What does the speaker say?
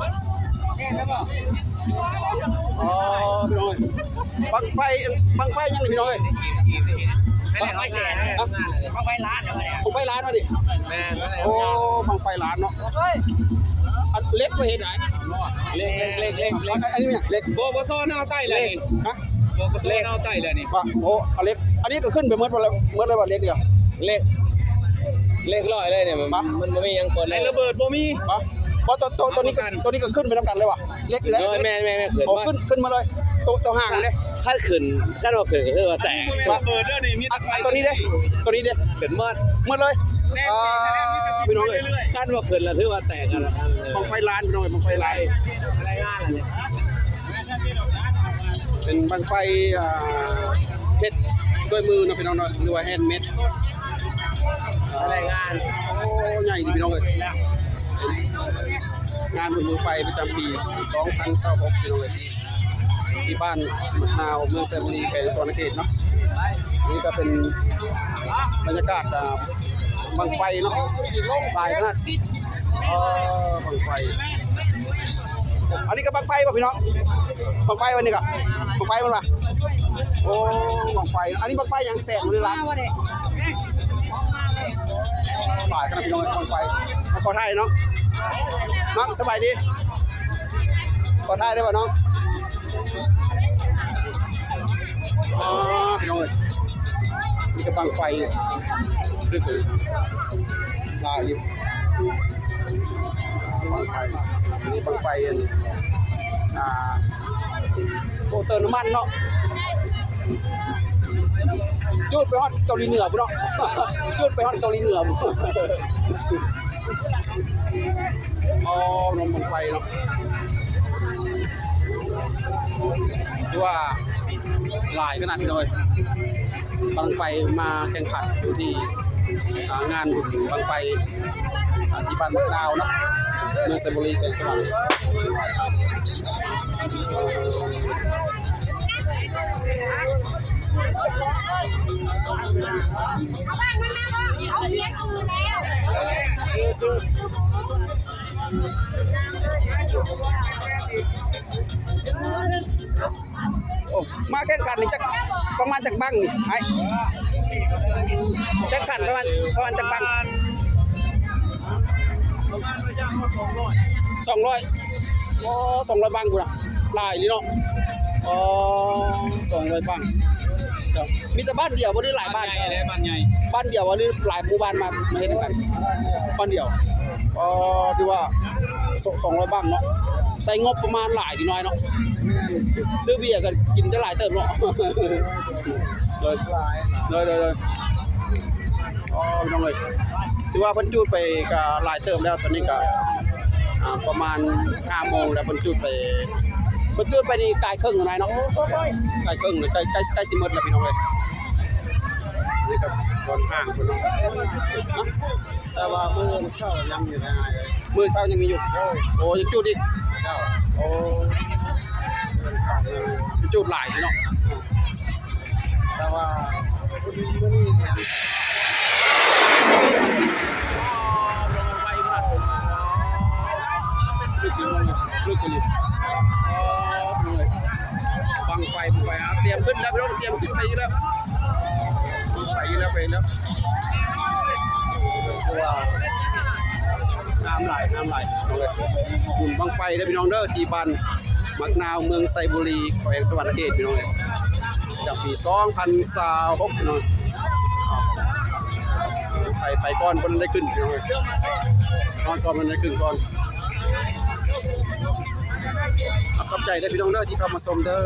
ອໍ ພີ່ນ້ອງເອີຍ ບັ້ງໄຟ ບັ້ງໄຟຫຍັງນີ້ພີ່ນ້ອງເອີຍ? ບັ້ງໄຟແສນ ຮະ? ບັ້ງໄຟລ້ານ ບັ້ງໄຟລ້ານວ່າຕິ? ແມ່ນ ໂອ້ ບັ້ງໄຟລ້ານເນາະ. ອັນເຫຼັກໄປເຮັດໃດ? ເຫຼັກ ເຫຼັກ ເຫຼັກ ເຫຼັກ ອັນ ອັນນີ້ຫຍັງ? ເຫຼັກ ປກສ ນາວໃຕ້ແຫຼະນີ້ ຮະ? ປກສ ນາວໃຕ້ແຫຼະນີ້ ປະ ໂອ້ ເອົາເຫຼັກ ອັນນີ້ກໍຂຶ້ນໄປໝົດ ໝົດເລີຍວ່າເຫຼັກນີ້ ເຫຼັກ ເຫຼັກຮ້ອຍເລີຍນີ້ ມັນ ປະ ມັນບໍ່ມີຫຍັງກວນເລີຍ ໃນລະເບີດບໍ່ມີ ປະ ເພາະໂຕ ໂຕ ໂຕນີ້ ໂຕນີ້ກໍຂຶ້ນໄປນຳກັນເລີຍວ່າ ເຫຼັກນີ້ ໂດຍ ແມ່ນໆໆ ຂຶ້ນ ໂອ້ ໝົດ ຂຶ້ນ ຂຶ້ນໝົດເລີຍ ໂຕ ໂຕຫ່າງເດ້ ຄັນຂຶ້ນ ຄັນບໍ່ຂຶ້ນກໍຄືວ່າແຕກ ບໍ່ແມ່ນລະເບີດເດີນີ້ ມີແຕ່ໄຟ ໂຕນີ້ເດ້ ໂຕນີ້ເດ້ ຂຶ້ນໝົດ ໝົດເລີຍ ອ່າ ພີ່ນ້ອງເອີຍ ຄັນບໍ່ຂຶ້ນລະຖືວ່າແຕກ ບັ້ງໄຟລ້ານ ພີ່ນ້ອງເອີຍ ບັ້ງໄຟລ້ານ ລາຍງານລະນີ້ ເປັນບັ້ງໄຟ ອ່າ ເຮັດດ້ວຍມືເນາະພີ່ນ້ອງເນາະ ຫຼືວ່າແຮນເມດ ລາຍງານ ໂອ້ ໃຫຍ່ດີພີ່ນ້ອງເອີຍ ງານບຸນບັ້ງໄຟປະຈຳປີສອງພັນຊາວຫົກ ພີ່ນ້ອງເອີຍ ທີ່ ທີ່ບ້ານໝາກນາວ ເມືອງໄຊບູລີ ແຂວງສະຫວັນນະເຂດເນາະ. ນີ້ກໍເປັນບັນຍາກາດ ອ່າ ບັ້ງໄຟເນາະ ຫຼາຍຂະໜາດ ເອີ ບັ້ງໄຟ ອັນນີ້ກໍບັ້ງໄຟບໍ່ພີ່ນ້ອງ? ບັ້ງໄຟວັນນີ້ກໍບັ້ງໄຟມັນວ່າ ໂອ້ ບັ້ງໄຟ ອັນນີ້ບັ້ງໄຟຫຍັງ? ແສນ ຫຼື ລ້ານ? ຫຼາຍຂະໜາດພີ່ນ້ອງ ບັ້ງໄຟ ມາຂໍຖ່າຍເນາະ ນ້ອງສະບາຍດີ? ຂໍຖ່າຍໄດ້ບໍ່ນ້ອງ? ອໍ ພີ່ນ້ອງເອີຍ ມີແຕ່ບັ້ງໄຟ ດຶກເລີຍ ຫຼາຍຢູ່ ບັ້ງໄຟ ອັນນີ້ບັ້ງໄຟ ອັນ ອ່າ ໂອ້ ເຕີມນ້ຳມັນເນາະ ຈູດໄປຮອດເກົາຫຼີເໜືອພຸ້ນເນາະ ຈູດໄປຮອດເກົາຫຼີເໜືອພຸ້ນ. ອໍ ນ້ອງບັ້ງໄຟເນາະ ຖືວ່າຫຼາຍຂະໜາດນີ້ເລີຍ ບັ້ງໄຟມາແຂ່ງຂັນຢູ່ທີ່ ອ່າ ງານບຸນບັ້ງໄຟ ອ່າ ທີ່ບ້ານໝາກນາວເນາະ ເມືອງໄຊບູລີ ແຂວງສະຫວັນ. ໂອ້ ມາແຂ່ງຂັນນີ້ຈັກ ປະມານຈັກບັ້ງນີ້ອ້າຍ? ແຂ່ງຂັນປະມານ ປະມານຈັກບັ້ງ? ປະມານ ປະມານ ສອງຮ້ອຍ ໂອ້ ສອງຮ້ອຍບັ້ງພຸ້ນນະ ຫຼາຍອີ່ຫຼີເນາະ ອໍ ສອງຮ້ອຍບັ້ງ ເຈົ້າ ມີແຕ່ບ້ານດຽວບໍ່ ຫຼືຫຼາຍບ້ານ? ບ້ານໃຫຍ່ເດ້ ບ້ານໃຫຍ່ ບ້ານດຽວບໍ່ ຫຼືຫຼາຍໝູ່ບ້ານມາ ມາເຮັດນຳກັນ? ບ້ານດຽວ ອໍ ຖືວ່າ ສອງ ສອງຮ້ອຍບັ້ງເນາະ ໃຊ້ງົບປະມານຫຼາຍຢູ່ນ້ອຍເນາະ ຊື້ເບຍກໍກິນໄດ້ຫຼາຍເຕີບເນາະ ໂດຍ ໂດຍ ໂດຍ ໂດຍ ອໍ ພີ່ນ້ອງເອີຍ ຖືວ່າເພິ່ນຈູດໄປກໍຫຼາຍເຕີບແລ້ວ ຕອນນີ້ກໍ ອ່າ ປະມານຫ້າໂມງແລ້ວ ເພິ່ນຈູດໄປ ເພິ່ນຈູດໄປນີ້ກາຍເຄິ່ງແລ້ວເນາະ ກາຍເຄິ່ງ ໃກ້ ໃກ້ ໃກ້ຊິໝົດແລ້ວພີ່ນ້ອງເອີຍ ນີ້ກໍບ່ອນຫ້າງເພິ່ນເນາະ ແຕ່ວ່າມື້ເຊົ້າຍັງຢູ່ນະ ມື້ເຊົ້າຍັງມີຢູ່ ໂອ້ ຍັງຈູດອີກ ເຈົ້າ ໂອ້ ມື້ເຊົ້າຍັງຈູດຫຼາຍຢູ່ເນາະ ແຕ່ວ່າມື້ນີ້ແມ່ນ ລຶກອີ່ຫຼີ ລຶກອີ່ຫຼີ ບັ້ງໄຟ ບັ້ງໄຟ ອ່າ ຕຽມຂຶ້ນແລ້ວ ພີ່ນ້ອງ ຕຽມຂຶ້ນໄປອີກແລ້ວ ໄປອີກແລ້ວ ໄປອີກແລ້ວ ຖືວ່າງາມຫຼາຍ ງາມຫຼາຍ ພີ່ນ້ອງເອີຍ ບຸນບັ້ງໄຟເດີພີ່ນ້ອງເດີ ທີ່ບ້ານໝາກນາວ ເມືອງໄຊບູລີ ແຂວງສະຫວັນນະເຂດ ພີ່ນ້ອງເອີຍ ຈາກປີສອງພັນຊາວຫົກ ພີ່ນ້ອງ ໄປ ໄປກ່ອນເພິ່ນໄດ້ຂຶ້ນ ພີ່ນ້ອງເອີຍ ນອນກ່ອນເພິ່ນໄດ້ຂຶ້ນກ່ອນ ຂອບໃຈເດີພີ່ນ້ອງເດີ ທີ່ເຂົ້າມາຊົມເດີ.